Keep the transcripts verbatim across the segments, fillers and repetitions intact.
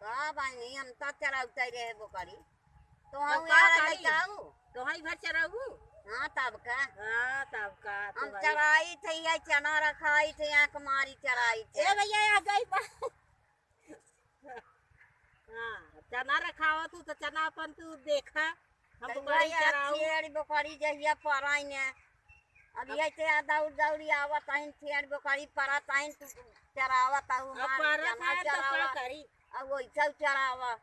का बहिनी, हम त चराउते रहे बोकरी। तो तो हम का यहाँ करी? लइकाऊ। तो हई भर चराऊ? हाँ, तब का। हाँ, तब का, तो हम हई। चराई थे, ये चना रखाई थे, आँख मारी चराई थे। ए भैया, आ गई बा। हाँ, चना रखावा तू, तो चना अपन तू देखा। हम तो बोकरी भैया, चराऊ। छेड़ी बोकरी जहिया पराई ने। अब अब ये ते दौड़ दौड़ी आवत हईन, छेड़ी बोकरी परत हईन, तू चरावत हऊ, अब हमार परत चना है तो का चरावा। करी? अब वैसा चरावा।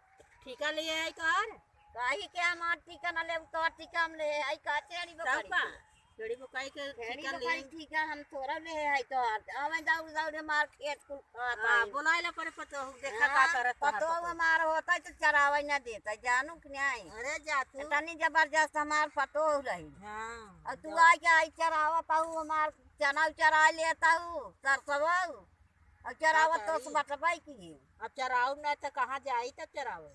ठीका ले आई तोहर? काहे के हमार ठीका ना लेब, तोहर ठीका हम ले आई, का छेड़ी तब बोकरी का? के? छेड़ी बोकरी के छेड़ी ठीका ले बोकरी आई। ठीका हम तोरा ले आई तोहर। आवे दौड़ दौड़ हमार खेत कुल खात हाँ, आई। बोलाए ला परे पतोहू, देखा का हाँ, करत तोहर पतोहू पतोहू। हमार होता तो चरावे ना देता, जानू कि नहीं? अरे जा तू। तनी जबरदस्त हमार पतोहू रही। हाँ, और तू जा। आके आई चरावत हऊ, हमार चना चरा लेत हऊ, सरसवा। अब चरावत का तो करी? बटबै की। अब चराऊ ना त कहाँ जाई तब चरावे?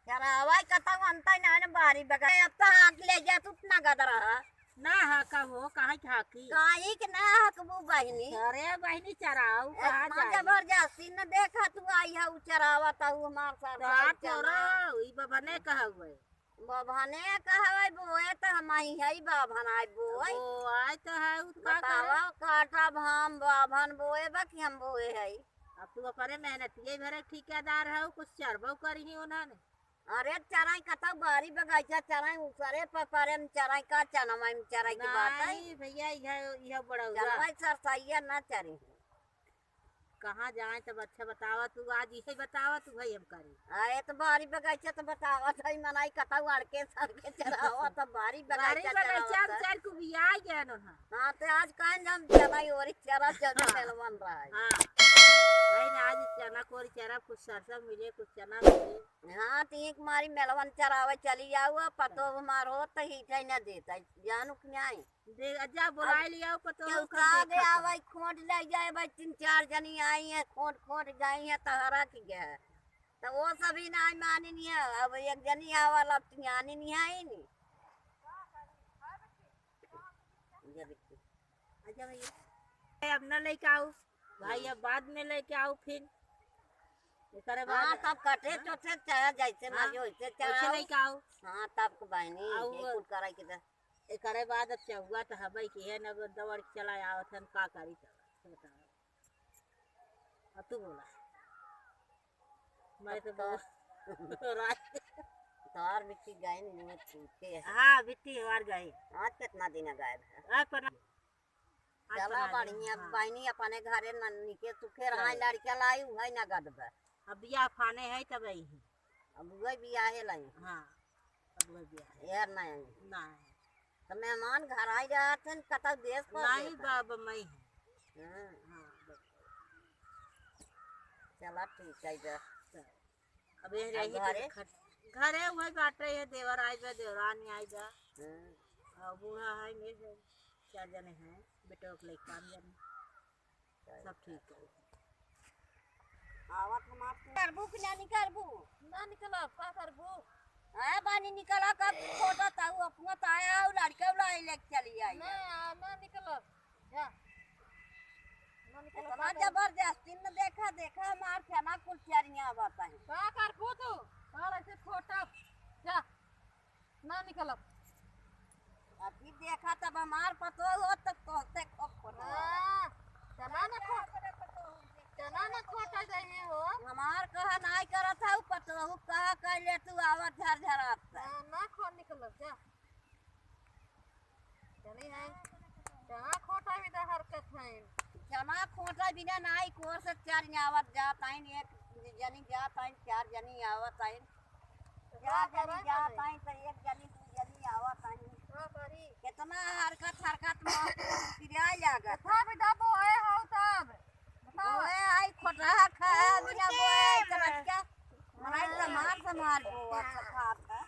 चरावा कतौ अंतै ना न बारी बगै। अब तो हाथ ले जा, तू ना गद रहा। ना हका हो, काहे के हाकी? काहे के ना हकबू बहिनी? अरे बहिनी चराऊ, ए, कहाँ माँ जाई? जबरदस्ती न देखा तू आई है, उ चरावत हऊ हमार सर तो पर आप चला। चोरो, ई बबने कहउए। बभने कहवै बोए त हमही हई बभन आइ बोए। बोआइ त है, उ त का बतावा, करे? काटब हम बभन बोए बा कि हम बोए हई? अब तू अपने मेहनतिये भरे ठेकेदार हऊ, कुछ चरबो करिही उन्हने। अरे चराई कतौ बारी बगैचा चराई उसरे पर परे में चराई का चनवाई में चराई की बात है? नहीं भैया, इहे, इहे बड़ौरा। चनवाई सरसैया ना चरी। कहाँ जाए तब अच्छा बतावा तू, आज इहे बतावा तू भाई हम करी। अरे तो बारी बगैचा तो बतावा था, ई मनाई कतौ अड़के सड़के चरावा तो बारी बारी बगैचा बगैचा चरावा में था। चार को भी आ गया ना। हाँ, तो आज कहें हम चराई ओरी चरा चरा हाँ। मेलवन रहा है। हाँ। भाई ना आज चना कोरी चरा, कुछ सरसों मिले, कुछ चना मिले। हाँ, तो एक मारी मेलवन चरावे चली जाऊ, पतो हमार हो तो ही ठाई ना देता, जानू कि नहीं? दे, जा बोलाए अब लियाओ, पतो केहू हो कब सागे देखा था। आवे, खोंट ले जाए भाई, तीन चार जनी आई हैं, खोंट, खोंट गई हैं, तहरा की गए। तो वो सभी ना मानी नहीं है, अब एक जनी आवा, लब तियानी नहीं आई नहीं। ये देखिए। अच्छा भैया, अब ना लेके आओ भाई, हाँ। अब बाद में लेके आओ फिर। एकरे हाँ, बाद तब कटे हाँ। चोटे चाहे जैसे हाँ, मर्जी वैसे वैसे चढ़ाओ। लेके आओ। हाँ, तब को बहनी, और ये कुल कराई के दे। एकरे बाद अब चहुआ तो हबे कि है न, दौड़ के चला आवत हन, का करी तब? बताओ। अब तू बोला। मैं तो अब तो बोल-, राज- तोहार बिट्टी गई नहीं, मैं पूछे है। हाँ, बिट्टी हमार गई। आज कितना दिन गायब है? आज पना-, आज चला पना बढ़िया, हाँ। बहनी अपने घरे न-, निके सुखे रहे, हाँ। लड़के लाई, उहे नगद बा। अब बियाह फाने है तब आई है। अब उहे बियाहे लाई। हाँ, अब उहे बियाहे। यार नहीं आई। नहीं। तो मेहमान घर आई रहत हैं, कतौ देश पर नहीं, देश है। बाबा, मैं हूँ। हाँ। हाँ, बस। चला ठीक है, जा। चल। अब यही अब रही तो घरे? खट-, घरे वही बाटे है, देवर आई बा, देवरानी आई बा। हाँ। और बूढ़ा है, मेरे चार जने हैं, बेटवा के लेके पाँच जने। सब ठीक है। आवत हमार तू करबू कि ना निकलबू? ना निकलब, का करबू? आए बानी निकला, कब खोटा ताऊ अपना ताया और लड़का उला लेके चली आई ना, है। आ, ना निकलब, जा। ना निकलब, इतना का करबू? जबरदस्ती न देखा, देखा हमार चना कुल चरिया आवत है। का करबू तू? का ऐसे खोटा, जा। ना निकलब। अभी देखा तब हमार पतोह हो तब तोहते खूब खोटा। हाँ, चना ना खो-, चना ना खोटा जाइए हो। हमार कहा नाई करत है, उ पतोह कहा कह ले तू आवत झरझरात से। हाँ, ना खो निकलब जा। चली है। चना खोटा भी तो हरकत है। चना खोटा बिना नाई कोर से चार आवत जात आइन, एक जनी जात आइन, चार जनी आवत आइन। तो चार का जनी करबे जात करे? आइन तो एक जनी, दू जनी आवत आइन। का करी? कितना हरकत, हरकत में पिराए लागत। कथा भी दबो है हो तब। बताओ। बोए आई खोटा खा, बिना बोए आई समझ के। मनाई हाँ। समार, समार बोआ सफात है।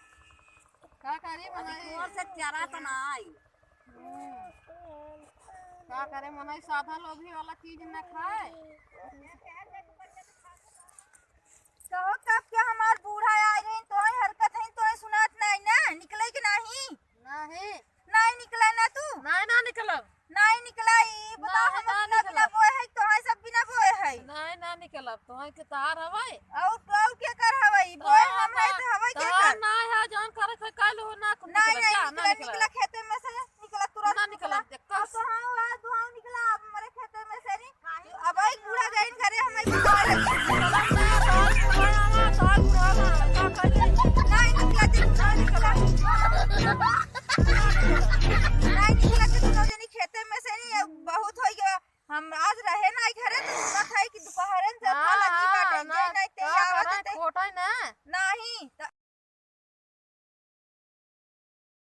का करी अभी मनई? जोर से चरा त ना आई। हम्म। का करे मनई, साधा लोभी वाला चीज न खाए। कहो कब के हमार बूढ़ा आए रही, तोहे हरकत है, तोहे सुनात नहीं ना, निकले कि नहीं? नहीं। नहीं निकले ना तू? नहीं, ना निकलब। नहीं निकले, ई बताओ, नहीं, हम ना अपना बिना निकलब। बोए है, तोहे सब बिना बोए है। नहीं, ना निकलब, तोहे के तार हवाई।